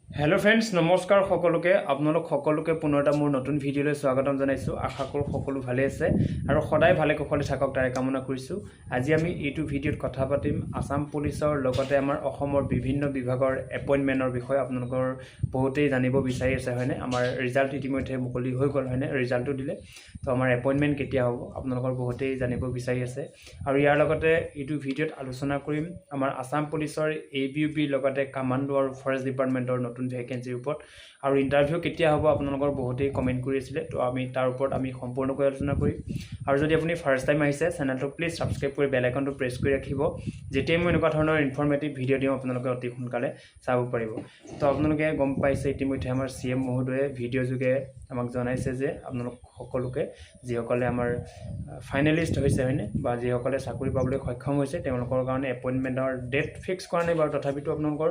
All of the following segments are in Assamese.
হেল্ল' ফ্ৰেণ্ডছ, নমস্কাৰ সকলোকে। আপোনালোক সকলোকে পুনৰ এটা মোৰ নতুন ভিডিঅ'লৈ স্বাগতম জনাইছোঁ। আশা কৰোঁ সকলো ভালে আছে আৰু সদায় ভালে কুশলে থাকক, তাৰে কামনা কৰিছোঁ। আজি আমি এইটো ভিডিঅ'ত কথা পাতিম আছাম পুলিচৰ লগতে আমাৰ অসমৰ বিভিন্ন বিভাগৰ এপইণ্টমেণ্টৰ বিষয়ে। আপোনালোকৰ বহুতেই জানিব বিচাৰি আছে, হয়নে? আমাৰ ৰিজাল্ট ইতিমধ্যে মুকলি হৈ গ'ল, হয়নে? ৰিজাল্টটো দিলে, তো আমাৰ এপইণ্টমেণ্ট কেতিয়া হ'ব, আপোনালোকৰ বহুতেই জানিব বিচাৰি আছে। আৰু ইয়াৰ লগতে এইটো ভিডিঅ'ত আলোচনা কৰিম আমাৰ আছাম পুলিচৰ এ বি ইউ বিৰ লগতে কামাণ্ডো আৰু ফৰেষ্ট ডিপাৰ্টমেণ্টৰ নতুন ভেকেঞ্চিৰ ওপৰত আৰু ইণ্টাৰভিউ কেতিয়া হ'ব, আপোনালোকৰ বহুতেই কমেণ্ট কৰি আছিলে। তো আমি তাৰ ওপৰত আমি সম্পূৰ্ণকৈ আলোচনা কৰিম। আৰু যদি আপুনি ফাৰ্ষ্ট টাইম আহিছে, চেনেলটো প্লিজ ছাবস্ক্ৰাইব কৰি বেল আইকনটো প্ৰেছ কৰি ৰাখিব। যেতিয়াই মই এনেকুৱা ধৰণৰ ইনফৰ্মেটিভ ভিডিঅ' দিওঁ, আপোনালোকে অতি সোনকালে চাব পাৰিব। তো আপোনালোকে গম পাইছে, ইতিমধ্যে আমাৰ চি এম মহোদয়ে ভিডিঅ' যোগে আমাক জনাইছে যে আপোনালোক সকলোকে, যিসকলে আমাৰ ফাইনেলিষ্ট হৈছে, হয়নে, বা যিসকলে চাকৰি পাবলৈ সক্ষম হৈছে, তেওঁলোকৰ কাৰণে এপইণ্টমেণ্টৰ ডেট ফিক্স কৰা নাই বাৰু। তথাপিতো আপোনালোকৰ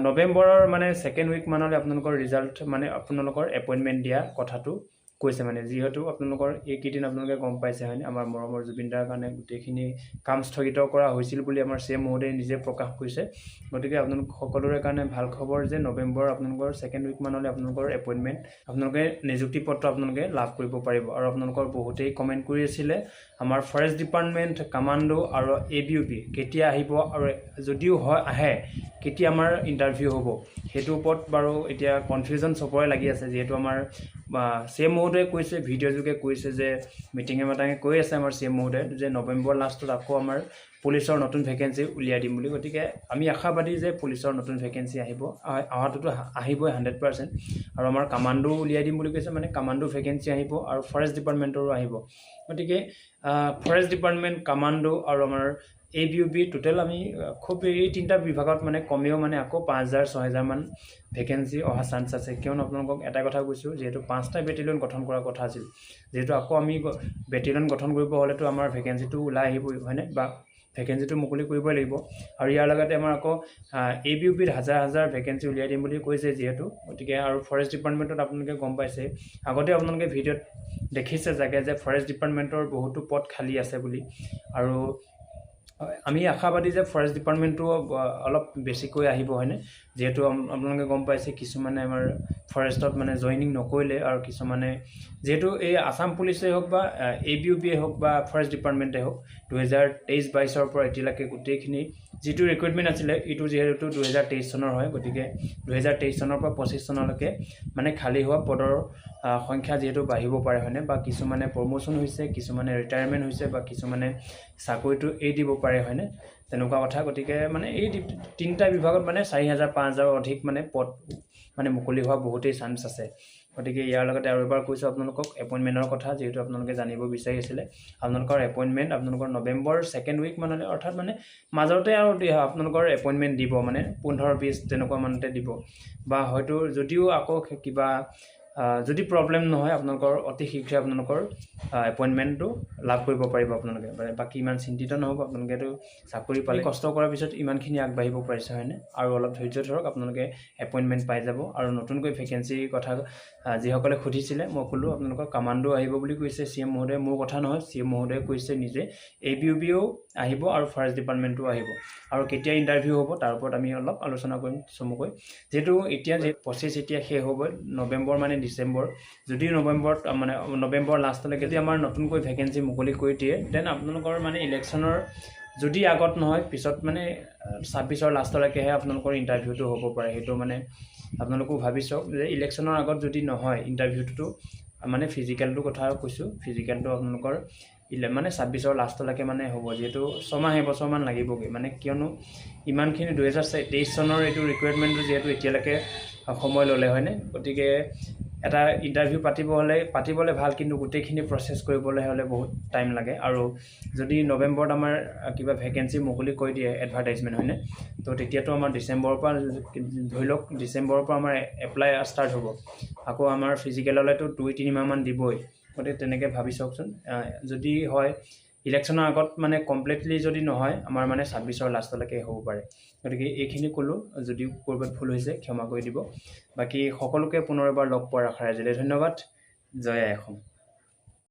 নৱেম্বৰৰ মানে ছেকেণ্ড উইক মানলৈ আপোনালোকৰ ৰিজাল্ট, মানে আপোনালোকৰ এপইণ্টমেণ্ট দিয়া কথাটো কৈছে। মানে যিহেতু আপোনালোকৰ এইকেইদিন আপোনালোকে গম পাইছে, হয়নে, আমাৰ মৰমৰ জুবিন দাৰ কাৰণে গোটেইখিনি কাম স্থগিত কৰা হৈছিল বুলি আমাৰ চি এম মহোদয়ে নিজে প্ৰকাশ কৰিছে। গতিকে আপোনালোক সকলোৰে কাৰণে ভাল খবৰ যে নৱেম্বৰ আপোনালোকৰ ছেকেণ্ড উইক মানলৈ আপোনালোকৰ এপইণ্টমেণ্ট, আপোনালোকে নিযুক্তি পত্ৰ আপোনালোকে লাভ কৰিব পাৰিব। আৰু আপোনালোকৰ বহুতেই কমেণ্ট কৰি আছিলে, আমাৰ ফৰেষ্ট ডিপাৰ্টমেণ্ট, কামাণ্ডো আৰু এ বি ইউ পি কেতিয়া আহিব আৰু যদিও হয় আহে, কেতিয়া আমাৰ ইণ্টাৰভিউ হ'ব, সেইটোৰ ওপৰত বাৰু এতিয়া কনফিউজন চবৰে লাগি আছে। যিহেতু আমাৰ চি এম মহোদয়ে কৈছে, ভিডিঅ' যোগে কৈছে যে মিটিঙে মাটাঙে কৈ আছে আমাৰ চি এম মহোদয়ে যে নৱেম্বৰ লাষ্টত আকৌ আমাৰ পুলিচৰ নতুন ভেকেঞ্চি উলিয়াই দিম বুলি। গতিকে আমি আশাবাদী যে পুলিচৰ নতুন ভেকেঞ্চি আহিব। অহাটোতো আহিবই 100%। আৰু আমাৰ কামাণ্ডো উলিয়াই দিম বুলি কৈছে, মানে কামাণ্ডো ভেকেঞ্চি আহিব আৰু ফৰেষ্ট ডিপাৰ্টমেণ্টৰো আহিব। গতিকে ফৰেষ্ট ডিপাৰ্টমেণ্ট, কামাণ্ডো আৰু আমাৰ A B U B total আমি খুব এই তিনিটা বিভাগত মানে কমেও মানে আকৌ 5 হাজাৰ, 6 হেজাৰমান ভেকেঞ্চি অহা চান্স আছে। কিয়নো আপোনালোকক এটা কথা কৈছোঁ, যিহেতু পাঁচটা বেটেলিয়ন গঠন কৰাৰ কথা আছিল, যিহেতু আকৌ আমি বেটেলিয়ন গঠন কৰিব হ'লেতো আমাৰ ভেকেঞ্চিটো ওলাই আহিবই, হয়নে, বা ভেকেঞ্চিটো মুকলি কৰিবই লাগিব। আৰু ইয়াৰ লগতে আমাৰ আকৌ এ বি ইউ বিত হাজাৰ হাজাৰ ভেকেঞ্চি উলিয়াই দিম বুলি কৈছে যিহেতু। গতিকে আৰু ফৰেষ্ট ডিপাৰ্টমেণ্টত আপোনালোকে গম পাইছে, আগতে আপোনালোকে ভিডিঅ'ত দেখিছে চাগে যে ফৰেষ্ট ডিপাৰ্টমেণ্টৰ বহুতো পদ খালী আছে বুলি। আৰু আমি আশাবাদী যে ফৰেষ্ট ডিপাৰ্টমেণ্টটো অলপ বেছিকৈ আহিব, হয়নে? যিহেতু আপোনালোকে গম পাইছে, কিছুমানে আমাৰ ফৰেষ্টত মানে জইনিং নকৰিলে আৰু কিছুমানে যিহেতু এই আছাম পুলিচেই হওক বা এ বি ইউ বিয়ে হওক বা ফৰেষ্ট ডিপাৰ্টমেণ্টেই হওক, 2023-22ৰ পৰা এতিয়ালৈকে গোটেইখিনি যিটো ৰিক্ৰুইটমেণ্ট আছিলে, এইটো যিহেতু 2023 চনৰ হয়, গতিকে 2023 চনৰ পৰা 25 চনলৈকে মানে খালী হোৱা পদৰ সংখ্যা যিহেতু বাঢ়িব পাৰে, হয়নে, বা কিছুমানে প্ৰমোশ্যন হৈছে, কিছুমানে ৰিটায়াৰমেণ্ট হৈছে বা কিছুমানে চাকৰিটো এৰি দিব পাৰে, হয়নে, তেনেকুৱা কথা। গতিকে মানে এই তিনিটা বিভাগত মানে 4 হাজাৰ, 5 হাজাৰৰ অধিক মানে পদ মানে মুকলি হোৱা বহুতেই চান্স আছে। গতিকে ইয়াৰ লগতে আৰু এবাৰ কৈছোঁ আপোনালোকক এপইণ্টমেণ্টৰ কথা, যিহেতু আপোনালোকে জানিব বিচাৰি আছিলে। আপোনালোকৰ এপইণ্টমেণ্ট আপোনালোকৰ নৱেম্বৰ ছেকেণ্ড উইক মানলৈ, অৰ্থাৎ মানে মাজতে আৰু আপোনালোকৰ এপইণ্টমেণ্ট দিব, মানে 15, 20 তেনেকুৱা মানতে দিব। বা হয়তো যদিও আকৌ কিবা যদি প্ৰব্লেম নহয়, আপোনালোকৰ অতি শীঘ্ৰে আপোনালোকৰ এপইণ্টমেণ্টটো লাভ কৰিব পাৰিব আপোনালোকে। বাকী ইমান চিন্তিত নহ'ব। আপোনালোকেতো চাকৰি পালে, কষ্ট কৰাৰ পিছত ইমানখিনি আগবাঢ়িব পাৰিছে, হয়নে? আৰু অলপ ধৈৰ্য ধৰক, আপোনালোকে এপইণ্টমেণ্ট পাই যাব। আৰু নতুনকৈ ভেকেঞ্চিৰ কথা যিসকলে সুধিছিলে, মই ক'লোঁ আপোনালোকৰ কামাণ্ডো আহিব বুলি কৈছে চি এম মহোদয়ে। মোৰ কথা নহয়, চি এম মহোদয়ে কৈছে নিজে। এ বি ইউ বিও আহিব আৰু ফৰেষ্ট ডিপাৰ্টমেণ্টো আহিব। আৰু কেতিয়া ইণ্টাৰভিউ হ'ব, তাৰ ওপৰত আমি অলপ আলোচনা কৰিম চমুকৈ। যিহেতু এতিয়া যে 25 এতিয়া শেষ হ'ব, নৱেম্বৰ মানে ডিচেম্বৰ, যদি নৱেম্বৰত মানে নৱেম্বৰ লাষ্টলৈকে যদি আমাৰ নতুনকৈ ভেকেঞ্চি মুকলি কৰি দিয়ে, then আপোনালোকৰ মানে ইলেকশ্যনৰ যদি আগত নহয়, পিছত মানে 26ৰ লাষ্টলৈকেহে আপোনালোকৰ ইণ্টাৰভিউটো হ'ব পাৰে। সেইটো মানে আপোনালোকেও ভাবি চাওক যে ইলেকশ্যনৰ আগত যদি নহয় ইণ্টাৰভিউটোতো, মানে ফিজিকেলটোৰ কথা কৈছোঁ, ফিজিকেলটো আপোনালোকৰ মানে 26ৰ লাষ্টলৈকে মানে হ'ব, যিহেতু ছমাহ এবছৰমান লাগিবগৈ। মানে কিয়নো ইমানখিনি 2023 চনৰ এইটো ৰিক্ৰুইটমেণ্টটো যিহেতু এতিয়ালৈকে সময় ল'লে, হয়নে? গতিকে এটা ইণ্টাৰভিউ পাতিব হ'লে পাতিবলৈ ভাল, কিন্তু গোটেইখিনি প্ৰচেছ কৰিবলৈ হ'লে বহুত টাইম লাগে। আৰু যদি নৱেম্বৰত আমাৰ কিবা ভেকেঞ্চি মুকলি কৰি দিয়ে, এডভাৰটাইজমেণ্ট, হয়নে, তো তেতিয়াতো আমাৰ ডিচেম্বৰৰ পৰা, ধৰি লওক ডিচেম্বৰৰ পৰা আমাৰ এপ্লাই ষ্টাৰ্ট হ'ব, আকৌ আমাৰ ফিজিকেললৈতো 2-3 মাহমান দিবই। গতিকে তেনেকৈ ভাবি চাওকচোন, যদি হয় ইলেকশ্যনৰ আগত মানে কমপ্লিটলি যদি নহয়, আমাৰ মানে 26ৰ লাষ্টলৈকে হ'ব পাৰে। গতিকে এইখিনি ক'লোঁ, যদিও ক'ৰবাত ভুল হৈছে ক্ষমা কৰি দিব। বাকী সকলোকে পুনৰ এবাৰ লগ পোৱাৰ আশাৰে আজিলৈ ধন্যবাদ। জয় আই অসম।